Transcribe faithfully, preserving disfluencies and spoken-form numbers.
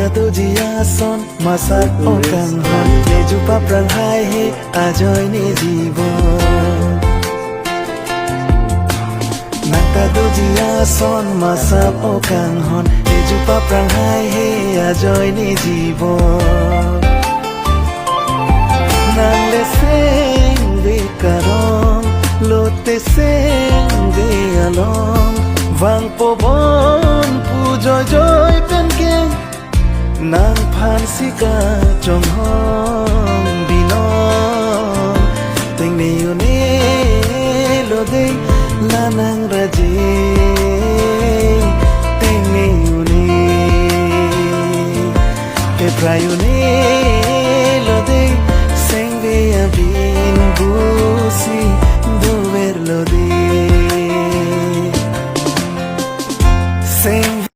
Doji ason masak okanghon, neju paprang haihe ajoine jibon. Nangta doji ason masak okanghon, neju paprang haihe ajoine jibon. Nangle sengve karong, lote sengve along, vangpo bon pu joijoi penke, nangphan si kachonghong binong. Tengne un-elo dei, la nangraje. Tengne un-e, peprai un-elo dei, sengve abin busi